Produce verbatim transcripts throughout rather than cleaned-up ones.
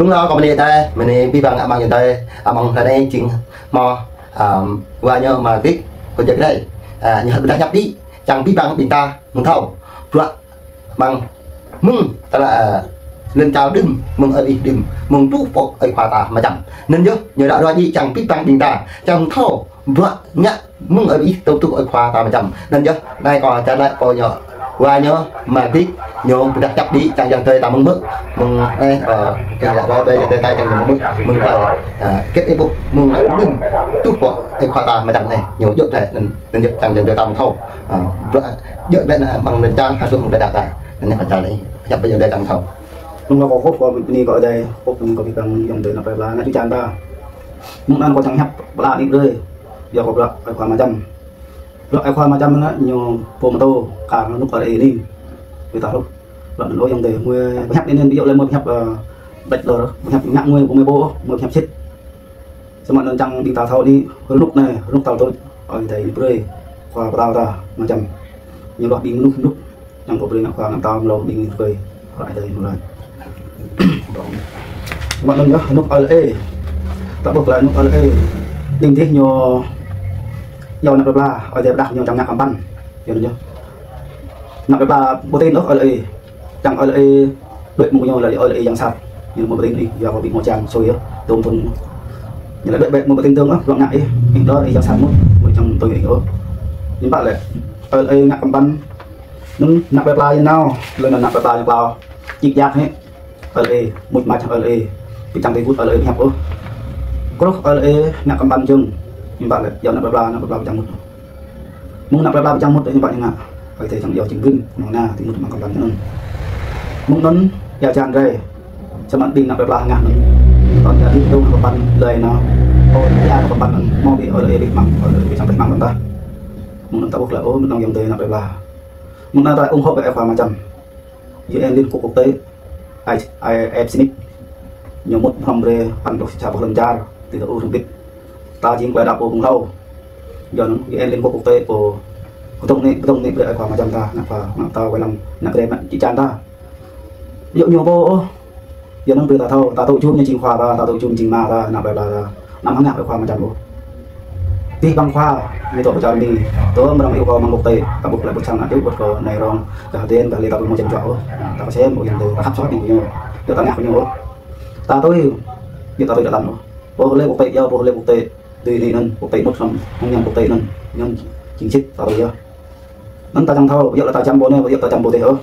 Mơ̆ng lơ kâo mơnê đơi, mơnê abih bang amăng yơh đơi, amăng hlơi anai jing hmâo, ăm, wa ñu mă dik, kơ jăk đơi. A, ñu hơ̆k pơdah ñăp đĭ, čang abih bang ƀing ta mơ̆ng thâo. Bruă mơ̆ng, mơ̆ng tơlơi, a, lŏn čar đưm, mơ̆ng ơi ih đưm, mơ̆ng truh pơ ơi khua ta Ama Čăm. Anŭn yơh, ñu ră ruai đĭ čang abih bang ƀing ta, čang thâo, bruă ngă mơ̆ng ơi ih tơl truh ơi khua ta Ama Čăm. Anŭn yơh, anai kâo čang lăi pô ñu, wa ñu mă dik, ñu pơdah čăp đĭ čang yơh tơi ta mơ̆ng mơ̆, mơ̆ng, ơ, kơ lăi ră ruai tơi ta čang mơ̆ng mơ̆, mơ̆ng tơi, a, kĕt ih ƀuh, mơ̆ng đưm, truh pơ ơi khua ta Ama Čăm anai, ñu djơ̆ tơi, anŭn, anŭn yơh čang yơh tơi ta mơ̆ng thâo. A, bruă djơ̆ ƀĕ anai mơ̆ng lŏn čar, hơdôm mơ̆ng đưm ta. Anai kâo čang lăi, čăp ƀĕ yơh tơi ta mơ̆ng thâo. Mơ̆ng lơ kâo kơkuh kơ bơni kơ Ơi Adai, kơkuh bơni kơ abih bang ayŏng adơi ană plơi pla, ngă čang ta. Mơ̆ng anŭn kâo čang hiăp pơala nik brơi. Yua kơ bruă ơi khua Ama Čăm. Bruă ơi khua Ama Čăm anŭn ñu pô mơtô, kar anŭn rơnŭk ơi ih ning. Ƀing ta rơnŭk. Bruă anŭn ơ ayŏng adơi, mơ̆ pơhiăp anŭn, ƀu djơ̆ lĕ mơ̆ pơhiăp, ơ, bĕč lor, pơhiăp ngă mơ̆ pơmơ̆ pô, mơ̆ pơhiăp sĭt. Samơ̆ anŭn čang ƀing ta thâo anai, rơnŭk anai, rơnŭk tal tuč, Ơi Adai ñu brơi, khua pơtao ta, Ama Čăm. Ñu ruah ƀing mơnuih rơnŭk, čang pô brơi ngă khua ngă pơtao mlâo ƀing mơnuih brơi, Ơi Adai ñu brơi. Samơ̆ anŭn yơh, rơnŭk ơi ih. Ta ƀuh tơlơi rơnŭk ơi ih. Đing dih ñu, yua ană plơi pla, Ơi Adai pơdah ñu čang ngă kơmpăn. Yua anŭn yơh. Ană plơi pla ƀu tin ôh ơi ih. Čang ơi ih đuaĭ mơ̆ng ñu lĕ ơi ih yang sat. Ñu mơ̆ ƀu tin ih, yua kơ ƀing mơ̆ čang sui yơh, tôm thun. Ñu lĕ đuaĭ ƀĕ mơ̆ ƀu tin dơ̆ng ôh, bruă ngă ih, ih đor ih yang sat mơ̆n, mơ̆ čang tui ih ôh. Ñu pă lĕ, ơi ih ngă kơmpăn, anŭn ană plơi pla ñu nao, lơ̆m anŭn ană plơi pla ñu klao, čik jak hĭ, ơi ih, mŭt mač ơi ih, ƀu čang tui gŭt ơi ih hiăp ôh. Kruh ơi ih ngă kơmpăn jơ̆ng, ñu pă lĕ, yua ană plơi pla, ană plơi pla ƀu čang mŭt. Mơ̆ng ană plơi pla ƀu čang mŭt, ñu pă ñu ngă. Ơi Adai čang yua jing ƀing, mơ̆ng anŭn, tui mŭt mơ̆ng kơmpăn anŭn. Mơ̆ng anŭn, yua čang rai. Samơ̆ ƀing ană plơi pla hơngah anŭn. Tơl yua đĭ tơl kơmpăn lơi anŭn. Ơ, yua kơmpăn anŭn. Mơ̆ ƀing ơi ih ƀu mơ̆ng, ơi ih ƀu čang ƀu mơ̆ng dah. Mơ̆ng anŭn ta ƀuh lĕ, ơ, mơ̆ng anŭn ayŏng adơi ană plơi pla. Mơ̆ng anŭn ta ủng hộ kơ ơi khua Ama Čăm. U N Liên Hợp Quốc quốc tế, ai, ai, ai, ep sĭt nik. Ñu mŭt hrŏm brơi păn pluh sa boh lŏn čar, tui tơ ur hơbĭt. Ta jing tơlơi đaŏ pô ƀơ̆ng hlâo. Yua anŭn U N Liên Hợp Quốc quốc tế pô, pơdŏng anai, pơdŏng anai brơi ơi khua Ama Čăm ta, ană khua, ană ta wai lăng, ană grê, ană čĭ čan ta. Yua ñu pô ôh. Yua anŭn brơi ta thâo, ta tŭ jum ñu jing khua ta, ta tŭ jum jing ama ta, ană plơi pla ta. Anăm hơngah ơi khua Ama Čăm ôh. Abih bang khua, ñu tŏ pơčar ni, tŏ mơrăng iâu kơ mơ̆ng quốc tế, ta ƀuh lĕ ƀuh čang ană tŭ, ƀuh kơ anai rong, kơ hơdin, kơ lĕ ta ƀuh mơ̆ čang čuă ôh. Ta kơsem ôh ayŏng adơi, ta khăp soh ƀing ñu. Yua ta ngă kơ ñu ôh. Ta tui, yua ta tui đa lăm ôh. Pô lĕ quốc tế, yua pô lĕ quốc tế, tui anai anŭn, quốc tế mŭt hrŏm, hăng ñu quốc tế anŭn, ñu jing sĭt, ta tui yơh. Anŭn ta čang thâo, ƀu djơ̆ lĕ ta Čăm pô anai, ƀu djơ̆ ta Čăm pô dih ôh.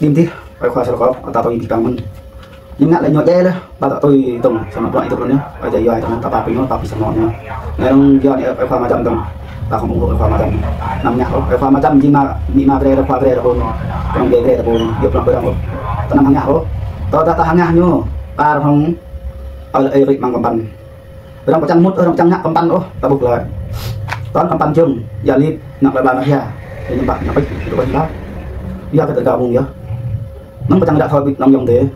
Đĭ mơ̆n dih, ơi khua sa rơkâo, ta tui abih bang mơ̆n. Ñu ngă lĕ ñu djai lĕ, ba ta tui tơ̆ng, samơ̆ bruă ih tŭ anŭn yơh, ơi Adai yua ih tơ̆ng, ta pap kơ ñu, pap kơ samơ̆ ñu. Anai anŭn yua anai ơi khua Ama Čăm tơ̆ng, ta khŏm ủng hộ ơi khua Ama Čăm. Anăm ngă ôh, ơi khua Ama Čăm jing ama, amĭ ama grê, khua grê ta pô, kơnơ̆ng grê grê ta pô, yua pơnăng pơdơ̆ng ôh. Ta anăm hơngah ôh. Tơdah ta hơngah ñu, kar hăng ơi ih rĭ mơ̆ng kơmpăn. Arăng pơčang mŭt, arăng pơčang ngă kơmpăn ôh, ta ƀuh lĕ. Tơl kơmpăn jơ̆ng, yua lip, ană plơi pla ană hia. Ñu pă, ană pĕč, ñu pă ñu pă. Yua kơ tơlơi gabung yơh. Anŭn pơčang đaŏ thâo ƀing ayŏng adơi.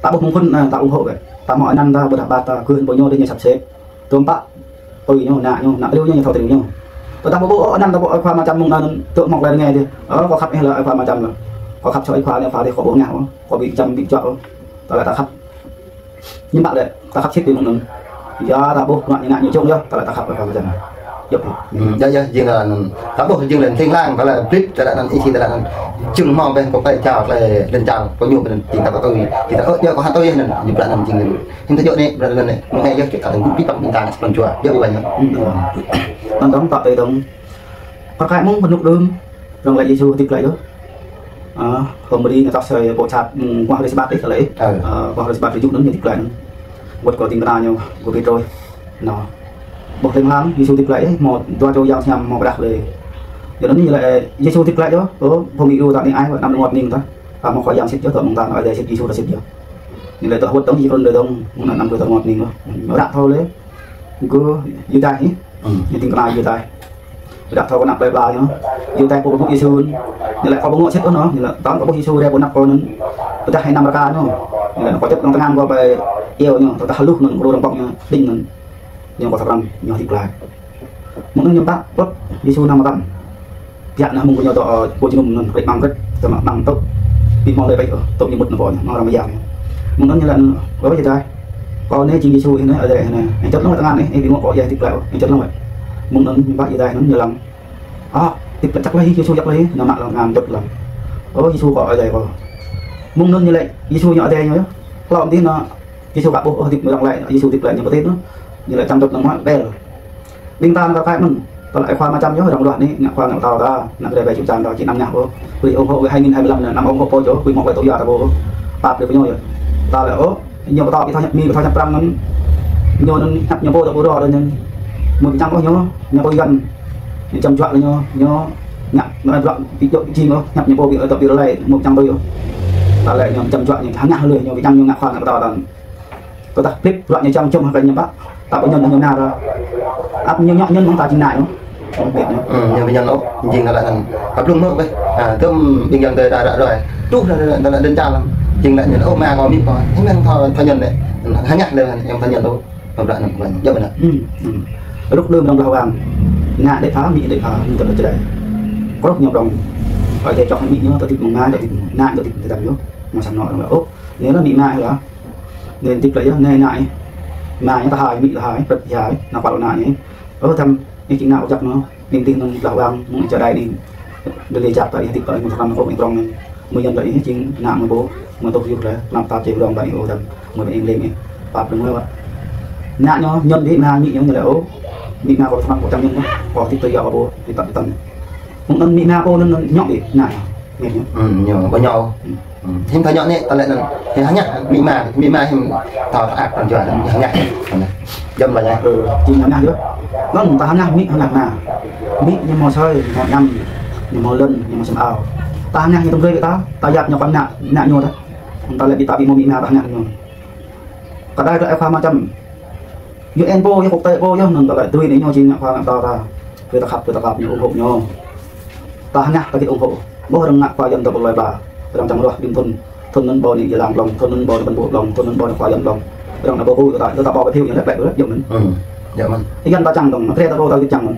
Ta ƀuh mơ̆ng phŭn, a, ta ủng hộ kơ. Ta hmâo anăn ta, ƀôdah ƀă ta, kơ hơ̆n pô ñu dih ñu săp sĕp. Tơm pă, tui ñu, ană ñu, ană triu ñu, ñu thâo triu ñu. Tơdah ƀu ƀuh, ơ, anăn ta ƀuh ơi khua Ama Čăm mơ̆ng anŭn, tŭ hmâo tơlơi rơngai dih. Ơ, kâo khăp ih lĕ ơi khua Ama Čăm lĕ. Kâo khăp soh ơi khua anai, khua dih, kâo ƀu hơngah ôh. Kâo ƀu Čăm ƀu čuă ôh. Tơlơi ta khăp. Ñu pă lĕ, ta khăp sĭt ƀing mơ̆ng anŭn. Yua ta ƀuh, bruă ñu ngă ñu jơ̆ng yơh, tơlơi ta khăp ƀing Ama Čăm. Yơh. Ư, yơh, yơh, jing lĕ anŭn. Ta ƀuh, jing lĕ tling lang, tơlơi blip, tơlơi anŭn, ih tơlơi anŭn. Jing hmâo ƀing pô pĕ čar, tơlơi lŏn čar, pô ñu ƀing anŭn, jing ta ƀuh tui. Jing ta ƀuh, yơh, kâo hă tui yơh anŭn, jing bruă anŭn jing anŭn. Hĭn ta yơh anai, bruă anŭn anai. Mơ̆ng anai yơh, kita tơ̆ng ƀing păng ƀing ta ană sa pran jua. Yơh, ƀing anŭn. Anŭn tơ̆ng ta tui tơ̆ng. Pơkai mơ̆ng pơnuk đưm, răng lĕ Yêsu hơdip glaĭ yơh. Ơ, hôm ri ñu tah sơi pô čat, ơ, kuah hrơi Sabat ih, tơlơi ih. Ơ. Ơ, kuah hrơi Sabat hrơi Jŭ anŭn ñu hơdip glaĭ anŭn. Wơ̆t kơ ding kơna ñu, gơ̆ Pêtrôs. Anŭn. Ƀuh leng hlang, Yêsu hơdip glaĭ ih, hmâo dua čô yang señăm hmâo pơdah lĕ. Yua anŭn ñu lĕ, Yêsu hơdip glaĭ yơh, ơ, phung Ih đu ta anai ai, anăm rơngot hning tah. Ta hmâo Khua Yang sĭt yơh, tơ mơ̆ng ta, Ơi Adai sĭt, Yêsu ta sĭt yơh. Ñu lĕ tơ wơ̆t dơ̆ng, Yêsu rơ̆n đơi dơ̆ng, anăm rơ̆n ta rơngot hning ôh. Ñu ră thâo lĕ, gơ̆ Yuđa hĭ. Ư. Ñu ding kơna Yuđa. Ră thâo kơ ană plơi pla ñu. Yua tơlơi pô pơƀut Yêsu. Ñu lĕ kâo ƀu ngŏ sĭt ôh anŭn. Ñu lĕ tơl kâo ƀuh Yêsu rai pơ anăp kâo anŭn. Pơdah hai năm rơka ñu. Ñu lĕ kâo čŏp amăng tơngan kâo ƀơi iâu ñu. Tơdah hluh anŭn kơ rơ̆ng pŏk ñu. Đing anŭn. Ñu kâo săp răm ñu hơdip glaĭ. Mơ̆ng anŭn ñu pă, pơ̆t Yêsu nao mơtam. Biă anŭn mơ̆ng kơ ñu tŏ, ơ, pô jơnum anŭn, rĭ mơ̆ng rĭ, tơma mơ̆ng tŏ. Ƀu hmâo tơlơi ƀĕ ôh, tŏ ñu mŭt anŭn pô ñu, mơ̆ng arăng mơyang. Mơ̆ng anŭn ñu laĭ, ơ Yêsu Adai, kâo anai jing Yêsu anai, Adai anai. Ih čăt lăng tơngan ih, ih ƀu ngă kâo yơh, hơdip glaĭ, ih čăt lăng. Mơ̆ng anŭn ƀă Yêsu Adai anŭn ñu lăng. Ơ, hơdip glaĭ čăk laih, Yêsu čăk laih, ñu mă lăng tơngan čăt lăng. Ơ Yêsu kâo, Adai kâo. Mơ̆ng anŭn ñu laĭ, Yêsu ñu Adai ñu yơh. Hlâo mơ̆n anŭn, Yêsu aka ƀuh, ơ, hơdip mơ̆ng lăng laih, Yêsu hơdip glaĭ ñu pơtĭt anŭn. Ñu laĭ čang čăt lăng mă bel. Ƀing ta anŭn kar kaĭ mơ̆n. Tơlơi khua Ama Čăm yơh, răng ruah anai, ngă khua ngă pơtao ta, ngă kơ rai ƀai čŭk čan ta, či anăm ñah ôh. Brơi ủng hộ hai nghìn hai mươi lăm anai, anăm ủng hộ pô čô, brơi mŏk ƀai tŏ ia ta pô. Pap brơi pơñu yơh. Ta laĭ ôh, ñu pơtao ƀing ta ñăp Mi, ƀing ta ñăp Prăng anŭn. Ñu anŭn ñăp ñu pô tŏ pô rô anŭn. Mơ̆ ƀu čang ôh ñu, ñu pô Yuan. Ñu čăm juă ñu, ñu ngă, ngă bruă ƀu djơ̆ ƀu jing ôh, ñăp ñu pô ƀu tŏ ƀu rơlai, mơ̆ ƀu čang tui ôh. Ta laĭ ñu čăm juă ñu hơngah lui, ñu ƀu čang ñu ngă khua ngă pơtao ta. Kơ tah klip bruă ñu čang čŏng hăng ñu pă. Ta pơñun ñu nao ra. Ăp ñu ñŏk ñŭn mơ̆ng ta jing nai ôh. Ôh, ƀiă ñu. Ư, ñu ƀu ñŭn ôh, jing ta laĭ anŭn. Ăp lŏm mơ̆ ƀĕ. Ha, tơm ƀing yang tơi ta ră ruai. Truh ta, ta, ta laĭ đơn čar lăm. Jing laĭ ñu, ôh, Ama kâo Mi kâo. Hiư̆m hăng thâo, thâo ñŭn lĕ. Hơngah lĕ, hiư̆m thâo ñŭn ôh. Tơm bruă anŭn kơ ƀing ñu. Djơ̆ ƀơi anŭn. Ư, ư. Rŭk đưm răng blah wang. Ngă đĕ pha, Mi đĕ pha, Mi tơlơi čơđai. Kruh ñu prong. Ơi Adai čŏk Mi ñu, tơlơi hơdip mơ̆ng Ama, tơlơi hơdip mơ̆ng Ama, tơlơi hơdip mơ̆ng Ama. Ôh, ñu laĭ Mi Ama yơh. Anŭn hơdip glaĭ yơh, anai anai. Ama ñu tơhai, Mi tơhai, prăp tơhai, ană kual anai. Ơ, tơm, ih jing ană ƀu jak mơ̆, ƀing tih anŭn blah wang, mơ̆ng čơđai anai. Dơlơi jak ta ih hơdip ta ih mơ̆ng tơngan kông ih prong anŭn. Mơ̆ yăn ta ih jing ană mơ̆ pô, mơ̆ tŏ yua lĕ, ană ta či prong ta ih ôh tơm, mơ̆ ƀing ih lĕ ih. Pap lĕ mơ̆ wă. Ană ñu, ñŭn ƀing ană Mi ñu ñu laĭ ôh. Mi ană kâo tơngan kâo čang ñŭn, kâo hơdip tơ ia kâo pô, hơdip ta ih tơm. Mơ̆ng anŭn Mi ană pô anŭn, anŭn ñŏk ƀing ană ñu. Ngă ñu. Ư, ñu, ƀu ñŏk ôh. Ư. Ư, hiư̆m thâo ñŏk anai, ta laĭ anŭn. Hiư̆m hơngah, Mi Ama, Mi Ama hiư̆m thâo tơak pran jua anŭn, hơngah. Anŭn. Djơ̆ ƀơi anŭn. Ư, jing hơngah yơh. Anŭn ta hơngah Mi, hơngah Ama. Mi ñu hmâo asơi, ñu hmâo añăm, ñu hmâo lŏn, ñu hmâo sem ao. Ta hơngah ñu tơm brơi kơ ta, ta yap ñu kơ ană, ană ñu ta. Ta laĭ ƀing ta ƀu hmâo Mi Ama ta hơngah ñu. Kơ đai tơlơi khua Ama Čăm. U N pô yơh, quốc tế pô yơh, anŭn tơlơi tui anai ñu jing ngă khua ngă pơtao ta. Brơi ta khăp, brơi ta khăp ñu, ủng hộ ñu. Ta hơngah ta či ủng hộ. Ƀuh arăng ngă khua Yuan ta ƀu tơlơi pla. Arăng čang ruah đĭ thŭn. Thŭn anŭn ƀâo anai Gia Lam blŏng, thŭn anŭn ƀâo anai Păn Bô blŏng, thŭn anŭn ƀâo anai khua Yuan blŏng. Arăng ană ƀâo ƀu, ta, ta ƀâo kơ phiu ñu lĕ, lĕ, lĕ, djơ̆ mơ̆n. Ư, djơ̆ mơ̆n. Yuan ta čang dơ̆ng, mă krê ta ƀâo ta či čang mơ̆n.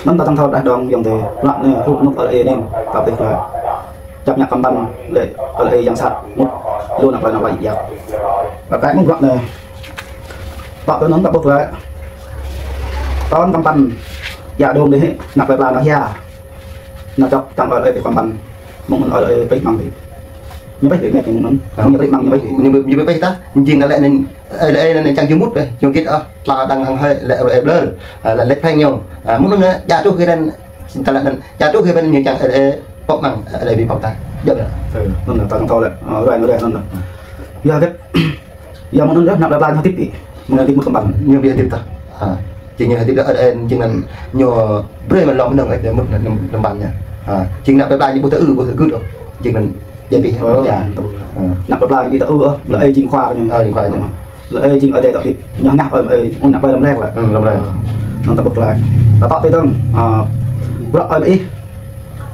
Anŭn ta čang thâo đah dơ̆ng yŏng tơi, lăp anai, hrup anŭn tơlơi anai, ta pơtih tơlơi. Čăp ngă kơmpăn lĕ, tơlơi yang sat mŭt, lu ană plei ană plei jak. Kar kaĭ mơ̆ng bruă anai. Pă tơ anŭn ta ƀuh lĕ. Tơl kơmpăn, ia dôm đih, ană plei pla anŭn hia. Anŭn čăp čang ơi ơi kơmpăn. Mơ̆ng anŭn ơi ơi pơih măng đih. Ñu pơih đih, ñu mơ̆ng anŭn. Ñu pơih măng, ñu pơih. Ñu pơih, ñu pơih ta, jing anŭn lĕ anŭn, ơi ơi anŭn čang jing mŭt đih. Ñu git ôh, tla đang hăng hơi, lĕ ơi ơi blơr. Ơ, lĕ lĕ pheng ñu. Ơ, mơ̆ng anŭn, ia truh kơ anŭn, ta laĭ anŭn, ia truh kơ anŭn ñu čang ơi ơi pŏk măng, ơi ơi ƀu pŏk ta. Djơ̆ ƀơi anŭn. Ư, anŭn ta čang thâo lĕ. Ơ, rai anŭn rai anŭn. Ia git. Ia mơ̆ng anŭn yơh, ană plei pla ñu hơdip ih. Mơ̆ng anŭn hơdip mŭt kơmpăn. Ñu ƀu hơdip ta. Ha. Jing ñu hơdip đah ơi ơi, jing anŭn ñu brơi mă lŏm mơnơ̆ng ih, mŭt anŭn kơmpăn ñu. Ha. Jing ană plei pla ñu ƀu tơ ư, ƀu tơ gưt ôh. Jing anŭn djai ƀih. Ơ, ya. Anŭn. Ha. Ană plei pla ñu ƀu tơ ư ôh, lĕ ih jing khua ñu. Ơ, jing khua ñu. Lĕ ih jing Adai tŏ hơdip. Ñu hơngah ơi ơi, anŭn ană plei lŏm lĕk lĕ. Ư, lŏm lĕk. Anŭn ta ƀuh glaĭ. Ta tŏ tui dơ̆ng. Ha. Bruă ơi ih.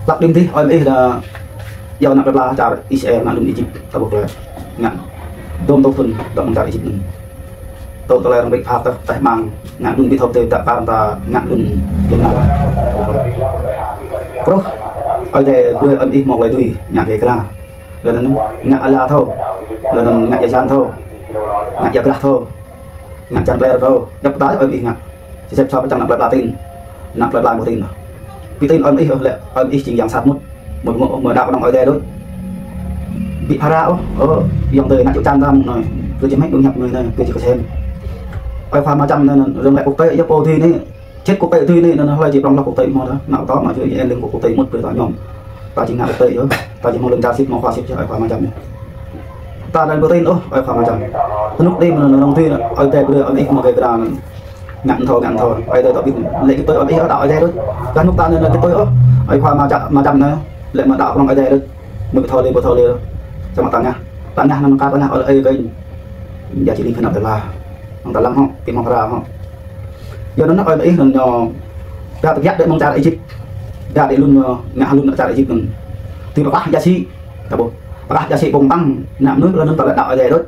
Lăp đĭ mơ̆ng dih, ơi ih đa, ia ană plei pla čar Israel ngă lŏn Êjip, ta ƀuh glaĭ. Ngă dôm tŏ thŭn, dŏ mơ̆ng čar Êjip anŭn. Tŏ tơlơi arăng brơi phak tơh, tơh măng, ngă lŏn ƀu thâo tơi, ta kar ta ngă lŏn, lŏn nao. Kruh, ơi Adai brơi ơi ih mơ̆ng tơlơi tui, ngă kơ kra. Lơ̆m anŭn, ngă ala thâo, lơ̆m anŭn ngă ia jan thâo, ngă ia grah thâo. Ngă čan plei rơkâo, djăp pơtă ơi ih ngă. Či sĕp sop čang ană plei pla tin. Ană plei pla ƀu tin. Ƀu tin ơi ih ôh lĕ, ơi ih jing yang sat mŭt. Mŭt mŭt mơ̆ đa kơnơ̆ng ơi Adai đôč. Ƀu phara ôh, ơ, yŏng tơi ngă čŭk čan ta mơ̆ng anai. Kơ či mĕ ƀing ñăp mơ̆ng anai, kơ či kơsem. Ơi khua Ama Čăm anai, anai, rơ̆ng lĕ quốc tế, yua pô tui anai. Čĕt quốc tế tui anai, anai, hlơi či prŏng lŏk quốc tế mơ̆ ta. Ană pơtô mă čuh, ih lĕ quốc tế mŭt brơi ta ñom. Ta či ngă quốc tế yơh. Ta či hmâo lŏn čar sĭt, hmâo khua sĭt yơh, ơi khua Ama Čăm. Ta anai ƀu tin ôh, ơi khua Ama Čăm. Hơnŭk đĭ mơ̆n anŭn rŏng tui, ơi Adai brơi, ơi ih mơ̆ gơ̆ kra anŭn. Ngă thâo, ngă thâo. Ơi Adai tŏ ƀĭt, lĕ kơ tui ơi ih, đa ơi Adai đôč. Kơ hơnŭk ta anŭn, anŭn kơ tui ôh. Ơi khua Ama Čăm, Ama Čăm anŭn. Lĕ mơ̆ đa prŏng ơi Adai đôč. Mơ̆ ƀu thâo lĕ, ƀu thâo lĕ. Samơ̆ ta hơngah. Ta hơngah anŭn kar ta hơngah ơi ih kơ. Ia či ling kơ ană plei pla. Anŭn ta lăng hŏ, kơ mơ̆ng phara hŏ. Yua anŭn ơi ih anŭn ñu. Đa tơbiă đĕ mơ̆ng čar Êjip. Đa đĕ lŏn ñu, ngă lŏn čar Êjip anŭn. Tui pơklah ia sĭ. Ta ƀuh. Pơklah ia sĭ pơ̆ng păng, ană mơnuih lŏn anŭn ta lĕ đa ơi Adai đôč.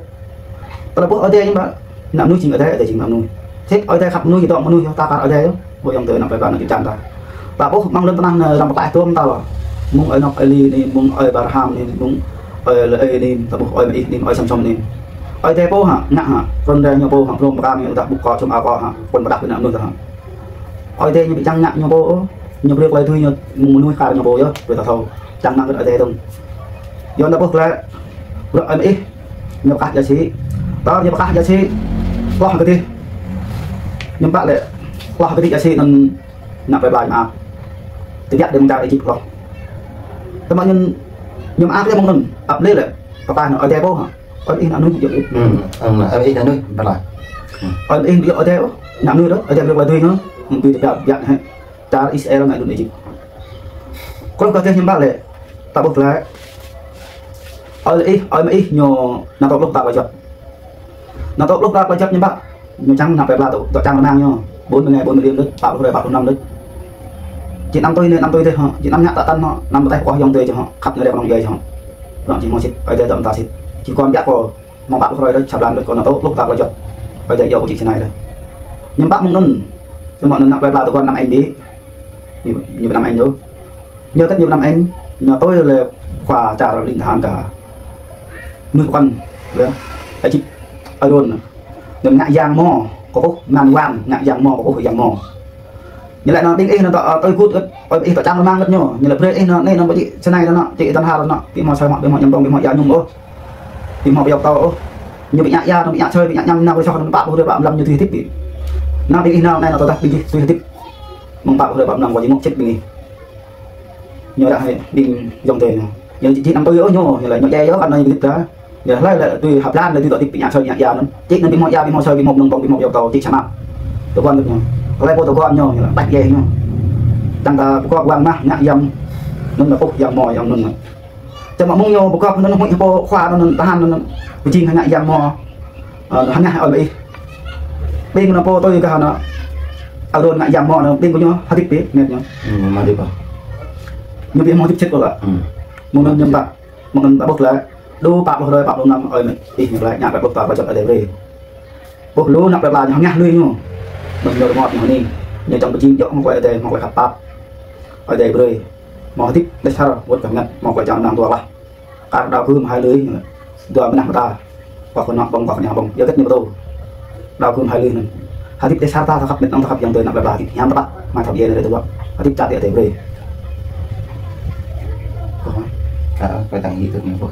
Tơlơi ƀuh Ơi Adai ñu ƀă, ană mơnuih jing Ơi Adai, Ơi Adai jing ană mơnuih. Sĭt Ơi Adai khăp mơnuih, dŏ mơnuih, ta kar Ơi Adai yơh. Ƀuh yŏng tơi ană plei pla ană čŭk čan ta. Ta ƀuh mơ̆ng lŏn tơnah anai arăng pơklaih tuôm ta lŏ. Mơ̆ng ơi Nôk, ơi Eli anai, mơ̆ng ơi Abraham anai, mơ̆ng Ơi Lê Ê anin, ta ƀuh Ơi Mơ Ih anin, Ơi Săm Săm anin. Ơi Adai pô hă, ngă hă, rŏn rai ñu pô hă, prong pơkang ñu dah ƀuh kơ čum ao kơ hă, pơ̆n pơdah ƀing anŭn tah hă. Ơi Adai ñu ƀu čang ngă ñu pô ôh, ñu brơi tơlơi tui ñu mơnuih kar ñu pô yơh, brơi ta thâo. Čang mơ̆ng kơ Ơi Adai dơ̆ng. Yua anŭn ta ƀuh glaĭ, bruă Ơi Mơ Ih, ñu pơkah ja sĭ. Tơl ñu pơkah ja sĭ, hloh kơdih. Ñu pă lĕ, hloh kơdih ja sĭ anŭn, ană plơi pla ñu mơak. Tơbiă đơi mơ̆ng čar Êjip hloh. Tơma ñu, ñu mơak yơh mơ̆ng anŭn, ăp lĕ lĕ, pơkah anŭn Ơi Adai pô hă. Ơi Mơ Ih ană mơnuih yơh. Hmm, anŭn Ơi Mơ Ih ană mơnuih, pơkah. Ơi Mơ Ih yơh Ơi Adai ôh, ană mơnuih đôč, Ơi Adai brơi tui ñu, ñu tui tơbiă biă hĕ. Čar Israel ngă lŏn Êjip. Kơnơ̆ng kơ tơl ñu pă lĕ, ta ƀuh glaĭ. Ơi Mơ Ih, Ơi Mơ Ih ñu nao tŏ pluh ta pơjăp. Nao tŏ pluh ta pơjăp ñu pă, ñu čang ană plơi pla tŏ, tŏ čang rơmang ñu. Ƀôn mơngai, ƀôn mơliêm đôč, pă pluh hrơi, pă pluh năm đôč. Či anăm tui anai, anăm tui adih hă, či anăm ngă tơl anŭn hă, anăm pơtĕh pơkŏh ayŏng adơi či hă, khăp ñu rai kơnơ̆ng djai či hă. Rŏng či hmâo sĭt, Ơi Adai dŏ mơta sĭt. Či kŏn biă kơ mơ̆ng pă pluh hrơi đôč, sa blan đôč kơ nao tŏ pluh ta pơjăp. Ơi Adai iâu kơ či či anai đôč. Ñu pă mơ̆ng anŭn. Samơ̆ anŭn ană plơi pla tơguan năm anh đi. Ñu, ñu năm anh đôč. Ñu kơ̆t ñu năm anh, ñu tui lĕ khua čar ling tơhan kơ mơnuih pơkŏn, lĕ Êjip, Arôn. Ñu ngă yang mơ̆, kơkuh ngăn wang, ngă yang mơ̆, kơkuh yang mơ̆. Ñu laĭ anŭn ƀing ih anŭn tŏ, ơ, tui gŭt, ơ, ih tŏ čang rơmang kơ̆t ñu. Ñu laĭ brơi ih anŭn, anai anŭn ƀu či, sơnai anŭn, či ih tơnhar anŭn, ƀu hmâo asơi mă, ƀu hmâo ñăm tong, ƀu hmâo ia ñum ôh. Ƀu hmâo pơyŏk tâo ôh. Ñu ƀu ngă ia, ñu ƀu ngă asơi, ƀu ngă ñăm, nao kơ soh anŭn pă pluh hrơi pă pluh năm ñu tui hơdip ƀu. Nao ƀing ih nao anai anŭn tơdah ƀing ih tui hơdip. Mơ̆ng pă pluh hrơi pă pluh năm kơ ñu ngŏ sĭt ƀing ih. Ñu ră hĕ ƀing ayŏng adơi ñu. Ñu či, či anăm tui ôh ñu, ñu laĭ ñu djai yơh, kăn anai ñu hơdip dah. Ñu hlơi lĕ tui hăp lan, lĕ tui tŏ hơdip ƀu ngă asơi ƀu ngă ia anŭn. Či anŭn ƀu hmâo ia, ƀu hmâo asơi, ƀu hmâo mơnơ̆ng tong, ƀu hmâo pơyŏk tâo, či samơ̆. Tơguan kơ̆t ñu. Hlơi pô tơguan ñu, ñu laĭ ƀač djai ñu. Čang ta pơgop wang mah, ngă yang anŭn, kơkuh yang mơ̆, yang anŭn. Čang mă mơ̆ng ñu pơgop anŭn, huĭ pô khua anŭn, tơhan anŭn, pơjing ngă yang mơ̆. Ơ, hơngah Ơi Mơ Ih. Ƀing anŭn pô tui kơ anŭn Arôn ngă yang mơ̆ anŭn, ƀing kơ ñu hơdip ƀu, met ñu. Hmm, mă hơdip ôh. Ñu ƀu hmâo hơdip sĭt ôh lah. Hmm. Mơ̆ng anŭn ñu pă, mơ̆ng anŭn ta ƀuh glaĭ, đôč pă pluh hrơi, pă pluh năm, Ơi Mơ Ih ñu glaĭ, ngă pă pluh ta pơjăp Ơi Adai brơi. Ƀuh lu ană plơi pla ñu hơngah lui ñu. Mơ̆ng ñu rơngot ñu hơning. Ñu čang pơjing djŏ hmâo tơlơi Ơi Adai, hmâo tơlơi khăp pap. Ơi Adai brơi. Hmâo hơdip dêh asar, wơ̆t kơ ngăt, hmâo tơlơi čang rơmang dua lah. Kar đao gưm hai lưỡi, dua mơnah mơta. Kŏk kơ nŏk ƀơ̆ng, kŏk kơ ñă ƀơ̆ng. Yua hơget ñu pơtô. Đao gưm hai lưỡi anŭn. Hơdip dêh asar ta, ta khăp met anŭn, ta khăp ayŏng adơi ană plơi pla hơdip hiam tơpă. Mai thâo djai anai tơduă. Hơdip čar Ơi Adai brơi. Kơ hă? Ơ, kơ tăng hĭ tŭ ñu pô.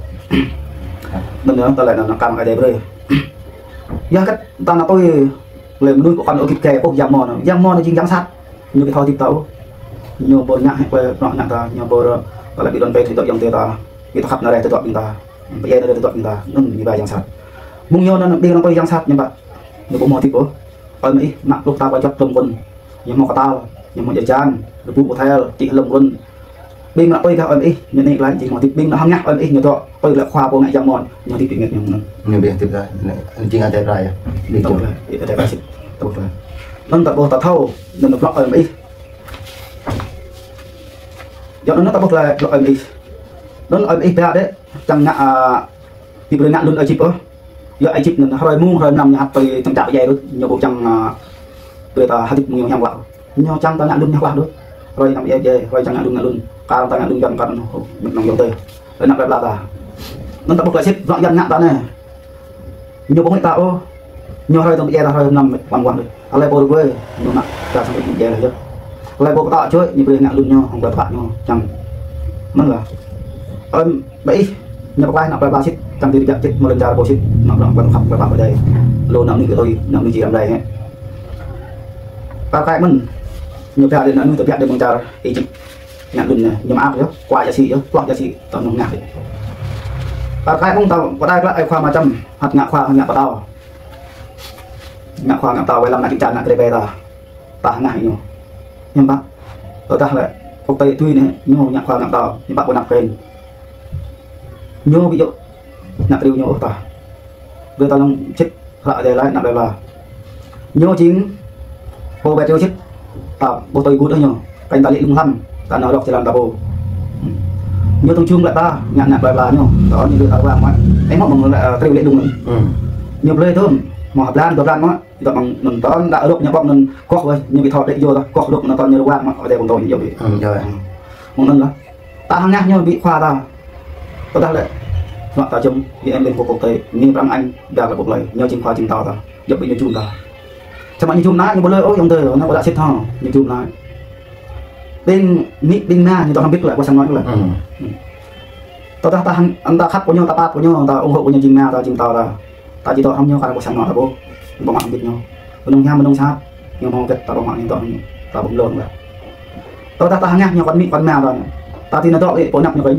Anŭn yơh, ta laĭ anŭn kar Ơi Adai brơi. Yua hơget ta nao tui lĕ mơnuih pơkŏn ôh git gai ôh yang mơ̆ anŭn. Yang mơ̆ anŭn jing yang sat. Ñu ƀu thâo hơdip ta ôh. Ñu ƀu ngă hĕ tơlơi prŏng ngă ta, ñu ƀu tơlơi ƀu đon tơi tui dŏ ayŏng adơi ta. Ƀu thâo khăp nao rai tơduă ƀing ta. Pơdjai nao rai tơduă ƀing ta. Anŭn ñu ba yang sat. Mơ̆ng ñu anŭn ƀing anŭn pơ yang sat ñu ba. Ñu ƀu hmâo hơdip ôh. Ơi Mơ Ih mă pluh ta pơjăp lŏm kŭn. Ñu hmâo kơtăl, ñu hmâo jơjan, rơbŭ pơthel, čih lŏm kŭn. Ƀing anŭn pơi kơ Ơi Mơ Ih, ñu anai glaĭ jing hmâo hơdip. Ƀing anŭn hơngah Ơi Mơ Ih, ñu dŏ, pơi lĕ khua pô ngă yang mơ̆, ñu hơdip ƀing ñu anŭn. Ñu ƀu hơdip dah, ñu jing Ơi Adai pơrai yơh. Ƀu hơdip. Tŏ lah, Ơi Adai pơrai sĭt, tŏ lah. Anŭn ta ƀuh ta thâo, anŭn bruă Ơi Mơ Ih. Yua anŭn ta ƀuh lah bruă Ơi Mơ Ih. Anŭn Ơi Mơ Ih ba đĕ, čang ngă, a, ƀu brơi ngă lŏn Êjip ôh. Yua Êjip anŭn hrơi mông, hrơi mlam ñu hăt tui čang čă pơdjai đôč, ñu ƀu čang, a, brơi ta hơdip mơ̆ng ñu hiam klă. Ñu čang ta ngă lŏn ñu hlah đôč. Hrơi anăm pơdjai pơdjai, hrơi čang ngă lŏn ngă lŏn. Kar ta ngă lŏn Yuan kar anŭn, met nong yơh tơi. Hrơi anăp plơi pla ta. Anŭn ta ƀuh glaĭ sĭt, bruă Yuan ngă ta anai. Ñu ƀu huĭ ta ôh. Ñu hrơi tơm pơdjai ta hrơi mlam met ƀăng wang đôč. Hlơi pô rơguai, ñu ngă ta samơ̆ pơdjai lah yơh. Hlơi pô pơtŏ čuai, ñu brơi ngă lŏn ñu, hăng tơpă ñu, čang. Anŭn lah. Ơi Mơ Ih, ñu pơklaih anăp plơi pla sĭt, čang tơbiă sĭt, mơ̆ng lŏn čar pô sĭt, anăp plơi pla khăp plơi pla pơdjai. Lu ană mơnuih kơ tui, ană mơnuih či răm rai hĕ. Kar kaĭ mơ̆n, ñu pơhiăp đĭ ană mơnuih tơbiă đĭ mơ̆ng čar Êjip. Ngă lŏn ñu, ñu mơak yơh, kua ja sĭ yơh, pluh ja sĭ, tơl ñu hơngah yơh. Kar kaĭ mơ̆n ta pơdai glaĭ ai khua mơčăm, hăt ngă khua, hăt ngă pơtao. Ngă khua ngă pơtao, wai lăng ngă čư̆ čan, ngă krê ƀe ta. Ta hơngah ñu. Hiư̆m pă. Tơdah lĕ, quốc tế tui anai, ñu ngă khua ngă pơtao, hiư̆m pă pơnăp kơnh. Ñu ƀu djơ̆ ngă triu ñu ôh ta. Brơi ta lăng sĭt, hră Ơi Adai laĭ, anăp plơi pla. Ñu jing pô ba triu sĭt, ta ƀu tui gŭt ôh ñu. Kơnh ta lĕ lung hlăm, ta nao rŏk jơlan ta pô. Ñu tơ̆ng jum lĕ ta, ngă anăp plơi pla ñu. Ta ñu brơi ta wang mă. Ơ, mơ̆ mơ̆ng lĕ, ơ, triu lĕ lung. Ñu brơi tơm, mơ̆ hăp blan, dua blan mơ̆. Dŏ mơ̆ng anŭn tơl đa rŏk ñu ƀơ̆ng anŭn kŏh wơ̆t, ñu ƀu thâo đĕ yua ta, kŏh rŏk anŭn tơl ñu rơwang mă, Ơi Adai ƀơ̆ng tŏ ñu yua ƀu. Ơ, yua. Mơ̆ng anŭn lah. Ta hơngah ñu ƀu khua ta. Tơdah lĕ Mă ta jum, U N Liên Hợp Quốc quốc tế, ñu pơrăng Anh, ƀiă lĕ ƀu lơi, ñu jing khua jing pơtao ta. Djŏp ƀing ñu jum ta. Samơ̆ ñu jum anai, ñu ƀu lơi ôh, ayŏng adơi, anai ƀu đaŏ sĭt hă, ñu jum anai. Ƀing amĭ, ƀing ama, ñu dŏ hrŏm hơbĭt lĕ, ƀu sang anô̆ lĕ. Hmm. Tơdah ta hăng, ta khăp kơ ñu, ta pap kơ ñu, ta ủng hộ kơ ñu jing ama ta, jing pơtao ta. Ta či dŏ hrŏm ñu, kar ƀu sang anô̆ ta ƀu. Ƀu mă hrŏm hơbĭt ñu. Mơnơ̆ng hiam, mơnơ̆ng sat. Ñu hmâo hơget ta ƀu mă ñu dŏ, ta ƀu lông lĕ. Tơdah ta hơngah ñu kơ amĭ kơ ama ta. Ta či nao dŏ lĕ pô anăp ñu kơ.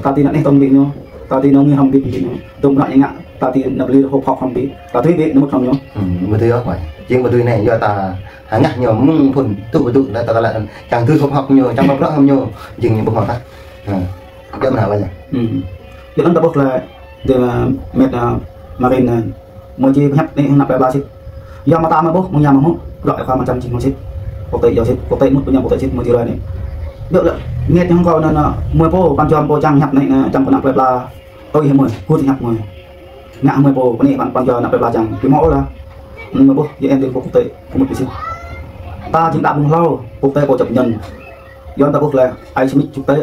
Ta či nao anih tong amĭ ñu. Ta či nao ngui hrŏm hơbĭt ñu. Dŏ bruă ñu ngă, ta či nao pơlir hŏk hŏk hrŏm hơbĭt. Ta tui ƀĕ nao mŭt hrŏm ñu. Hmm, ƀu tui ôh, ƀai. Jing ƀu tui anai, yua ta hơngah ñu mơ̆ng phŭn tŭ ƀu tŭ, ta, ta, ta, čang tui hŏk hŏk ñu, čang ƀu bruă hrŏm ñu, jing ñu ƀu hmâo tah. Ha. Djŏp mơnă ƀai. Hmm. Yua anŭn ta ƀuh lĕ, dê, mĕt, a, Marin, a, mơ̆ či pơhiăp anai anăp plơi pla sĭt. Yua mơta mơ̆ ƀuh, mơ̆ng ñu mơ̆ hmư̆, ră khua Ama Čăm jing hmâo sĭt. Quốc tế yua sĭt, quốc tế mŭt ƀu ñu quốc tế sĭt mơ̆ či rơi anai. Djŏp lĕ, mĕt ñu hăng kâo anŭn, a, mơ̆ pô, pran jua pô čang hiăp anai, a, čang kơ anăp plơi pla. Ơi hĕ mơ̆, hut hiăp mơ̆. Ngă mơ̆ pô, pơ anai pran, pran jua anăp plơi pla čang. Či hmâo ôh lah. Anŭn mơ̆ ƀuh, U N Liên Hợp Quốc quốc tế, pơmŭt ƀu sĭt. Ta jing đa ƀơ̆ng hlâo, quốc tế pô čăp ñăn. Yua anŭn ta ƀuh lĕ, ai Smith quốc tế,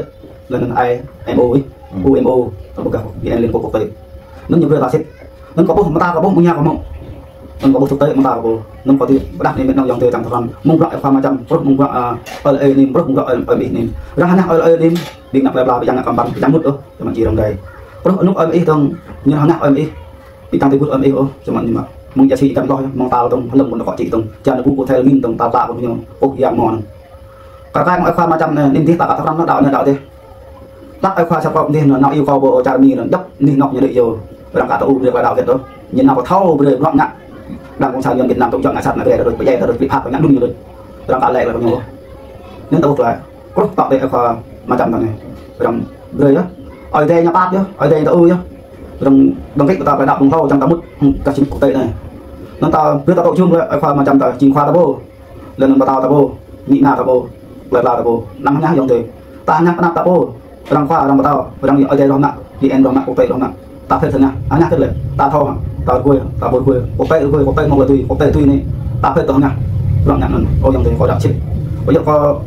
lĕ anŭn ai M O ih, Hmm. U M O, ta ƀuh gah U N Liên Hợp Quốc quốc tế. Anŭn ñu brơi ta sĭt. Anŭn kâo ƀuh, mơta kâo ƀuh, mơ̆ng ñu kâo hmư̆. Anŭn kâo ƀuh thực tế, mơta kâo ƀuh. Anŭn kâo či pơdah anai mĕt nong ayŏng adơi čang tơhrăm. Mơ̆ng bruă khua Ama Čăm, truh mơ̆ng bruă, a, ơi lơi anai, truh mơ̆ng bruă ơi, ơi mĭ anai. Ră anai ơi lơi anai, ƀing anăp plơi pla, ƀing čang ngă kơ amăng ƀăn, ƀing čang mŭt ôh, čang mă či rơ̆ng rai. Truh anŭn ơi mĭ ih dơ̆ng, ñu hơngah ơi mĭ ih. Ƀing čang tui gŭt ơi mĭ ih ôh, čang mă ñu mă. Mơ̆ng ja si ikan hloh, mơ̆ng tal dơ̆ng, hlơ̆ng ƀôn kŏ či dơ̆ng. Čang anŭn ƀu kơ thel ngin dơ̆ng, tal plă ƀôn ñu, ôh yang mơ̆n. Kar kaĭ mơ̆ng ơi khua Ama Čăm anai, anai dih ta kơ tơhrăm anŭn đaŏ anai đaŏ dih. Tăk ơi khua sa pơkŏ dih anŭn, anŭn iâu kâo ƀu čar Mi anŭn, djŏp anih anŏ ñu đĭ yơh. Arăng kơ tơu brơi kơ đaŏ hơget ôh. Ñu nao pơthâo brơi bruă ngă. Đảng Cộng sản Nhân Việt Nam tŭ čŏk ngă sat ngă rai, ta đôč pơdjai, ta đôč pơlih phak, ngă đun ñu đôč. Arăng kơ lĕ lĕ kơ ñu. Anŭn ta ƀuh lĕ. Kruh tŏk tê ơi khua Ama Čăm ta anai. Arăng brơi yơh. Ơi Adai ñu pap yơh, Ơi Adai ñu tơu yơh. Arăng đăng kĭ ta plơi đaŏ ƀơ̆ng hlâo čang ta mŭt, hmm, kơ Smith quốc tế anai. Anŭn ta brơi ta tŏ jum lĕ ơi khua Ama Čăm ta jing khua ta pô. Lĕ anŭn pơtao ta pô, amĭ ama ta pô, plơi pla ta pô, anăm hơngah ayŏng adơi. Ta hơngah pơ anăp ta pô, arăng khua, arăng pơtao, arăng Ơi Adai rŏh mă, U N rŏh mă, quốc tế rŏh mă. Ta phĕt hơngah, hơngah hơget lĕ, ta thâo hă, ta rơgơi, ta ƀu rơgơi, quốc tế rơgơi, quốc tế mơ̆ tui, quốc tế tui anai, ta phĕt ta hơngah. Bruă ngă anŭn, ơ ayŏng adơi kâo đaŏ sĭt. Ƀu djơ̆ kâo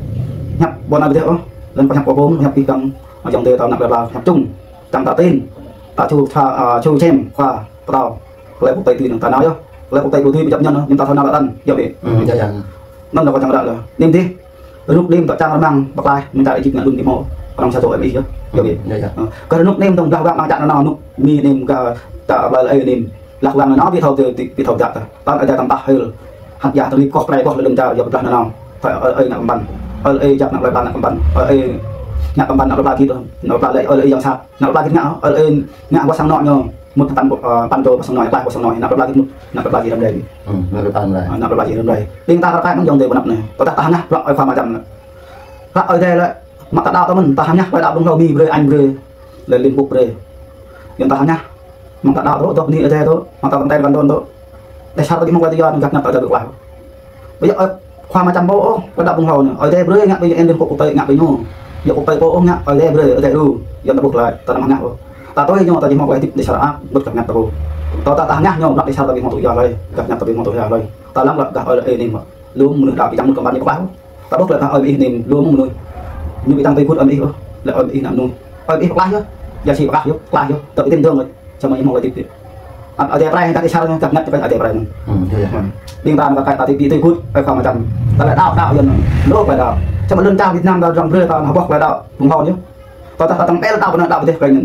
hiăp ƀôn anai ƀu djơ̆ ôh, lĕ kâo hiăp kâo ƀu, hiăp ih kăng, ayŏng adơi ta anăp plơi pla, hiăp čung, čang ta tin, ta ču, ta, a, ču čem, khua, pơtao. Tơlơi quốc tế tui anŭn ta nao yơh. Tơlơi quốc tế ƀu tui ƀu čăp ñăn ôh, ñu ta thâo nao lăi tăn, yơh ƀĕ. Hmm, yơh, yơh. Anŭn lĕ kâo čang ră lĕ. Anai dih, rơnŭk anai ta čang rơmang pơklaih, mơ̆ng čar Êjip ngă đun ƀu hmâo. Arăng sa čô ơi mĭ ih yơh, yơh ƀĕ. Hmm, yơh, yơh. Ơ, kơ rơnŭk anai tơ̆ng blah wang mơ̆ng čar anŭn, anŭn, anŭn, mi anŭn, gah čar plơi lăi anŭn. Lah wang anŭn, ƀu thâo tui, ƀu thâo djă̱ ta. Tơl Ơi Adai tăm tah hil. Hăng yơh tơlơi koh plơi koh lơ̆m čar, yơh pơblah anŭn. Tơl Ơi, Ơi ngă kơmpăn. Ơi, Ơi djă̱ anăp plơi pla ngă kơmpăn. Ơi, Ơi ngă kơmpăn anăp plơi pla git. Anăp plơi lăi, Ơi, Ơi yang sat. Anăp plơi git ngă, Ơi, Ơi ngă ƀu sang anô̆ ñu. Mŭt tăn, ơ, păn čô ƀu sang anô̆, klaih ƀu sang anô̆, anăp plơi pla git mŭt, anăp plơi pla git răm rai. Hmm, anăp plơi pla răm rai. Anăp plơi pla git răm rai. Ƀing ta kar kaĭ mơ̆ng ayŏng adơi ƀu anăp anai. Tơdah ta hơngah bruă ơi khua Ama Čăm anai. Ră Ơi Adai lĕ, mă ta đaŏ ta mơ̆n, ta hơngah plơi đaŏ ƀơ̆ng hlâo Mi brơi, Anh brơi, lĕ Liên Hợp Quốc brơi. Yua ta hơngah, mơ̆ng ta đaŏ tŏ, dŏ bơni Ơi Adai tŏ, mơ̆ng ta tơ̆ng tơ̆ng kăn đon tŏ. Đe sar ta ƀu hmâo tơlơi yua, gah ñăt ta ƀu klaih. Ƀu djơ̆, ơ, khua Ama Čăm pô ôh, plơi đaŏ ƀơ̆ng hlâo anai. Ơi Adai brơi ngă ƀing Liên Hợp Quốc quốc tế ngă ƀing ñu. Yua quốc tế pô ôh ngă, Ơi Adai brơi, Ơi Adai đru. Yua ta ƀuh lĕ, ta anăm hơngah ôh. Ta tui ñu, ta či hmâo tơlơi hơdip đe sar ăt, ƀuh gah ñăt ta pô. Tơdah ta hơngah ñu, bruă đe sar ta ƀu hmâo tŭ yua hlơi, gah ñăt ta ƀu hmâo tŭ yua hlơi. Ta lăng lĕ gah Ơi, Ơi anai mă. Lŏm mơnuih đaŏ ƀing čang mŭt kơmpăn ñu pơklaih. Ta ƀuh lĕ gah Ơi mĭ ih anai, lŏm mơnuih. Ñu ƀu čang tui gŭt Ơi mĭ ih ôh, lĕ Ơi mĭ ih anăm mơnuih. Ơi mĭ ih pơklaih yơh, ya si pơklaih yơh, pơklaih yơh. Ta ƀu tin dơ̆ng lĕ. Samơ̆ ñu hmâo tơlơi hơdip. Ăt Ơi Adai pơklaih, gah đe sar, gah ñăt ta Ơi Adai pơklaih anŭn. Hmm, yơh, yơh. Hmm. Ƀing ta anŭn kar kaĭ ta či ƀu tui gŭt, ơi khua Ama Čăm. Ta lĕ đaŏ, đaŏ yơh anŭn. Lŏ plơi đaŏ. Samơ̆ lŏn čar Việt Nam ta răng brơi ta anŭn ƀuh plơi đaŏ ƀơ̆ng hlâo ñu. Tơdah ta tơ̆ng ƀel đaŏ pơ anai đaŏ pơ dih kơ ñu.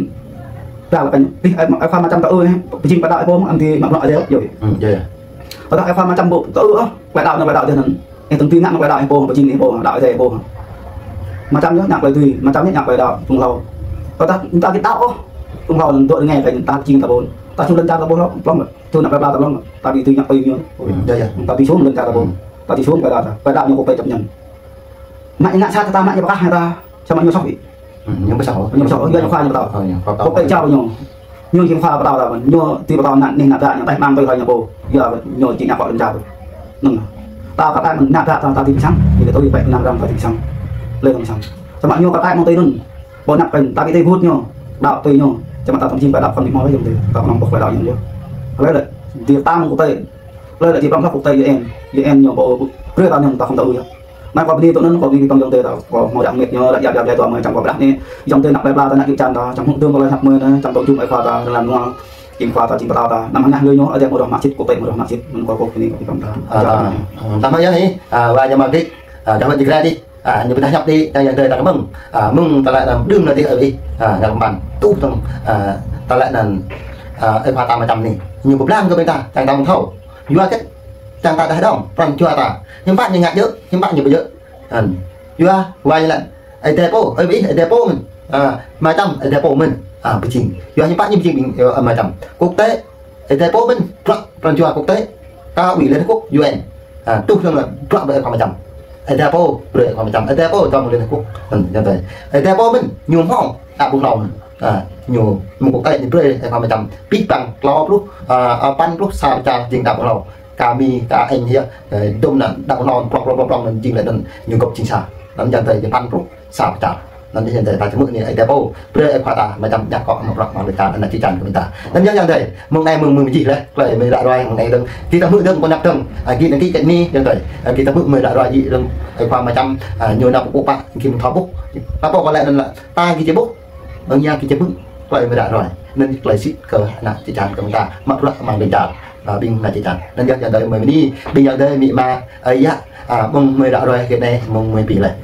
Đaŏ kơ ñu. Ih, ơi, ơi khua Ama Čăm ta ư anai, pơjing plơi đaŏ ih pô, anăm dưi mă bruă Ơi Adai, yơh. Hmm, yơh, yơh. Tơdah ơi khua Ama Čăm ƀu ta ư ôh, plơi đaŏ anai plơi đaŏ dih anŭn. Ih tơ̆ng dưi ngă anŭn plơi đaŏ ih pô, pơjing ih pô, đaŏ Ơi Adai ih pô. Ama Čăm yơh ngă plơi tui, Ama Čăm yơh ngă plơi đaŏ ƀơ̆ng hlâo. Tơdah ta či đaŏ ôh, ƀơ̆ng hlâo anŭn dŏ rơngai kơ ñu ta pơjing ta pô. Ta ču lŏn čar ta pô hlâo, plŏm. Ču anăp plơi pla ta plŏm. Ta ƀu dưi ngă tui ñu. Hmm, yơh, yơh. Ta či sum lŏn čar ta pô. Hmm. Ta či sum plơi đaŏ ta. Plơi đaŏ ñu quốc tế čăp ñăn. Mă ñu ngă sat ta, mă ñu pơkah ta. Samơ̆ ñu soh ƀĕ. Hmm, ñu ƀu soh. Ñu ƀu soh, yua ñu khua ñu pơtao. Ơ, ñu pơtao. Quốc tế jao ñu. Ñu jing khua pơtao ta, ñu tui pơtao anăn, anih ană ƀă ñu, tơl mang tui hlơi ñu pô. Yua ñu či ngă kơ lŏn čar. Anŭn. Ta kar kaĭ mơ̆n ană ƀă ta, ta či pơsăng. Ñu kơ tui pĕ anăn răng ta či pơsăng. Lĕ ta pơsăng. Samơ̆ ñu kar kaĭ mơ̆ng tui anŭn. Ƀu anăp kơ ta ƀu tui gŭt ñu. Đaŏ tui ñu. Samơ̆ ta tơ̆ng jing plơi đaŏ khŏm ƀu hmâo lơi yơh. Ta kơnơ̆ng ƀuh plơi đaŏ ñu yơh. Lĕ lĕ. Dih ta mơ̆ng quốc tế. Lĕ lĕ či prŏng hloh quốc tế U N. U N ñu pô brơi ta ñu ta khŏm ta ư yơh. Anai kâo bơni tui anŭn, kâo bơni kơ ayŏng adơi ta, kâo hmâo djă mơmĕt ñu, djă djă djă djă tui mơi čang kâo ƀrah anai. Ayŏng adơi ană plơi pla ta, ană čư̆ čan ta, čang hmư̆ dơ̆ng kâo laĭ hăp mơi anai, čang tŏ jum ơi khua ta, rơlan rơnua, jing khua ta, jing pơtao ta. Anăm hơngah lui ñu, adơi mơ̆ rŏh mă sĭt, quốc tế mơ̆ rŏh mă sĭt, mơ̆n kâo kâo bơni kơ ih pơm ta. Ơ, ta, ta hmâo yơh ih, ơ, wa ñu mă gĭt, ơ, gah mă jing kra dih, ơ, ñu pơdah ñăp dih, ta ayŏng adơi ta kơmơ̆ng, ơ, mơ̆ng tơlơi anăm đưm anai dih ơi ih, ơ, gah mơ̆n, tuh tơ̆ng, ơ, tơlơi anŭn, ơ, ơi khua ta mơčăm anai. Ñu pơblang kơ ƀing ta, čang ta mơ̆ng thâo. Yua kơ čang ta đah đŏng, pran jua ta. Hiư̆m pă ñu ngă djơ̆, hiư̆m pă ñu ƀu djơ̆. Hăn. Yua, wa ñu laĭ, Ơi Adai pô, ơi ƀing ih, Ơi Adai pô mơ̆n. Ơ, mơčăm, Ơi Adai pô mơ̆n. Ơ, pơjing. Yua hiư̆m pă ñu pơjing ƀing, ơ, mơčăm. Quốc tế, Ơi Adai pô mơ̆n, bruă pran jua quốc tế. Cao ủy Liên Hợp Quốc, U N. Ơ, tuh tơ̆ng bruă brơi ơi khua mơčăm. Ơi Adai pô, brơi ơi khua mơčăm. Ơi Adai pô, tơ̆ng Liên Hợp Quốc. Hăn, ñu tơi. Ơi Adai pô mơ̆n, ñu hmâo, đa ƀu hlâo mơ̆n. Ơ, ñu mơ̆ng quốc tế ñu brơi ơi khua mơčăm. Pih păng, klâo pluh, ơ, ơ, păn pluh sa pơčah jing đa ƀu hlâo. Kơ Mi, kơ Anh yơh, ơ, dŏm anŭn, đa ƀu hlâo, prŏng, prŏng, prŏng, prŏng, anŭn jing lĕ anŭn ñu gŏp jing sa. Anŭn ayŏng adơi jing păn pluh sa pơčah. Anŭn ayŏng adơi ta čơmư̆ anai Ơi Adai pô, brơi ơi khua ta mơčăm ñăk kơ mơ̆ng prăk mơ̆ng lĕ čar anŭn čư̆ čan kơ ƀing ta. Anŭn ayŏng adơi, mơ̆ng anai mơ̆ng mơ̆ng mơjih laih, tơlơi mơi ră ruai mơ̆ng anai dơ̆ng. Gih ta hmư̆ dơ̆ng, pơnăp dơ̆ng, ơ, gih anŭn gih kơ anai, ayŏng adơi. Ơ, gih ta hmư̆ mơi ră ruai gih dơ̆ng, ơi khua mơčăm, ơ, ñu nao pơpŭ pă, gih mơ̆ng thâo ƀuh. Pă pô kâo laĭ anŭn lĕ, ta gih či ƀuh, mơ̆ng ñu gih či hmư̆. Tơlơi mơi ră ruai. Anŭn tơlơi sĭt kơ ană čư̆ čan kơ ƀing ta. Mă bruă mơ̆ng ƀing čar. Ơ, ƀing ană čư̆ čan. Anŭn yơh ayŏng adơi mơi bơni. Ƀing ayŏng adơi amĭ ama. Ơ, yă. Ơ, mơ̆ng mơi ră ruai kơ anai, mơ̆ng mơi pĭ laih.